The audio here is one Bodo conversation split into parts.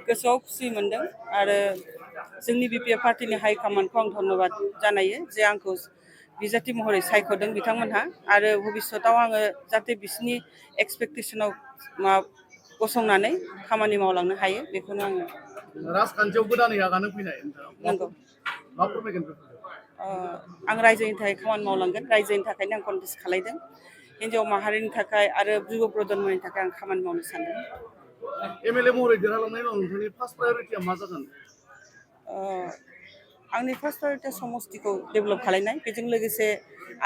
गोसोआव खुसि मोनदों आरो जोंनि बिपिएफ पार्टिनि हाइकमान्डखौ आं धन्यबाद जानायो जे आंखौ बिजाथि महरै सायख'दों बिथांमोनहा आरो भबिष्यताव आङो जाहाथे बिसोरनि एक्सपेक्टेसनाव गसंनानै खामानि मावलांनो हायो बेखौनो आङो राजखान्थियाव गोदानै आगान फैनाय नंगौ मा फोरमायगोन आं रायजोनि थाखाय खामानि मावलांगोन रायजोनि थाखायनो आं कन्टेस्ट खालायदों हिन्जाव माहारिनि थाखाय आरो युवा प्रजन्मनि थाखाय आं खामानि मावनो सानदों एमएलए महरै देरहालांनायनि उनाव नोंथांनि फार्स्ट प्रायरिटिया मा जागोन आंनि फार्स्ट प्रायरिटिया समस्तिखौ डेभेलप खालायनाय बेजों लोगोसे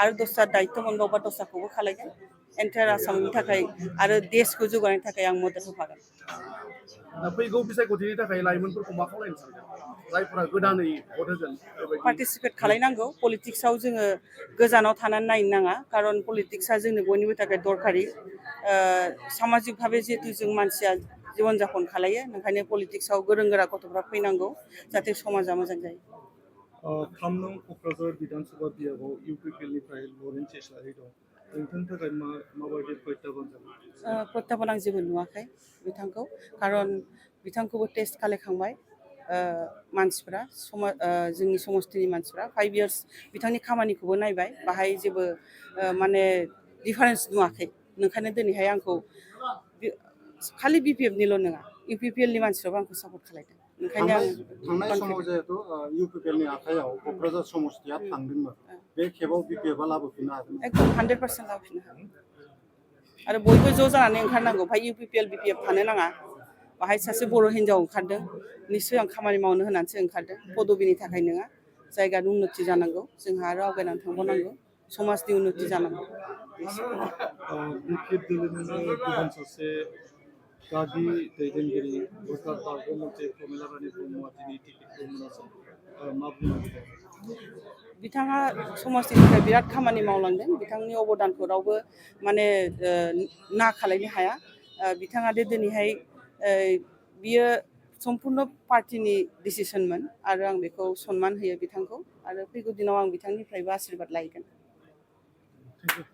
आरो दस्रा दायित्व मोनबावबा दस्राखौबो खालायगोन एन्टायार आसामनि थाखाय आरो देशखौ जौगानायनि थाखाय आं मदद होफागोन फैगौ बिसायख'थिनि थाखाय लाइमोनफोरखौ मा खावलायनो सानदों जायफोरा गोदानै भट होगोन पार्टिसिपेट खालायनांगौ पलिटिक्सआव जोङो गोजानाव थानानै नायनो नाङा खारन पलिटिक्सआ जोंनो बयनिबो थाखाय दरखारि सामाजिक भाबै जिहेतु जों मानसिया जीवन जापन खालायो ओंखायनो पलिटिक्सआव गोरों गोरा गथ'फ्रा फैनांगौ जाहाथे समाजा मोजां जायो 3 नं क'क्राझार बिधानसभा बियाबाव इउपिपिएलनिफ्राय लरेन्स इस्लारि दं नोंथांनि थाखाय माबायदि प्रत्याह्बान जागोन प्रत्याह्बान आं जेबो नुवाखै बिथांखौ खारन बिथांखौबो टेस्ट खालायखांबाय मानसिफ्रा जोंनि समस्तिनि मानसिफ्रा 5 इयार्स बिथांनि खामानिखौबो नायबाय बाहाय जेबो माने डिफारेन्स नुवाखै ओंखायनो दिनैहाय आंखौ खालि बिपिएफनिल' नङा इउपिपिएलनि मानसिफ्राबो आंखौ सापर्ट खालायदों ओंखायनो आं थांनाय समाव जिहेतु इउपिपिएलनि आखायाव क'क्राझार समस्तिया थांदोंमोन बे खेबाव बिपिएफआ लाबोफिननो हागोन एकदम 100% लाबोफिननो हागोन आरो बयबो ज' जानानै ओंखारनांगौ ओमफ्राय इउपिपिएल बिपिएफ थानो नाङा बाहाय सासे बर' हिन्जाव ओंखारदों निस्सय आं खामानि मावनो होनानैसो ओंखारदों पदबिनि थाखाय नङा जायगानि उन्नति जानांगौ जोंहा आरो आवगायनानै थांबावनांगौ समाजनि उन्नति जानांगौ बिपिएफ दोलोनिनो गुबुन सासे गागि दैदेनगिरि भटार बारग'मन्थ्रि प्रमिला रानी ब्रह्मआ दिनै टिकेटखौ मोनासै मा बुंनो बिथाङा समाजनि थाखाय बिराद खामानि मावलांदों बिथांनि अबदानखौ रावबो माने ना खालायनो हाया बिथाङा दिनैहाय बियो सम्पुर्ण पार्टिनि डिसिसनमोन आरो आं बेखौ सनमान होयो बिथांखौ आरो फैगौ दिनाव आं बिथांनिफ्रायबो आशीर्बाद लायगोन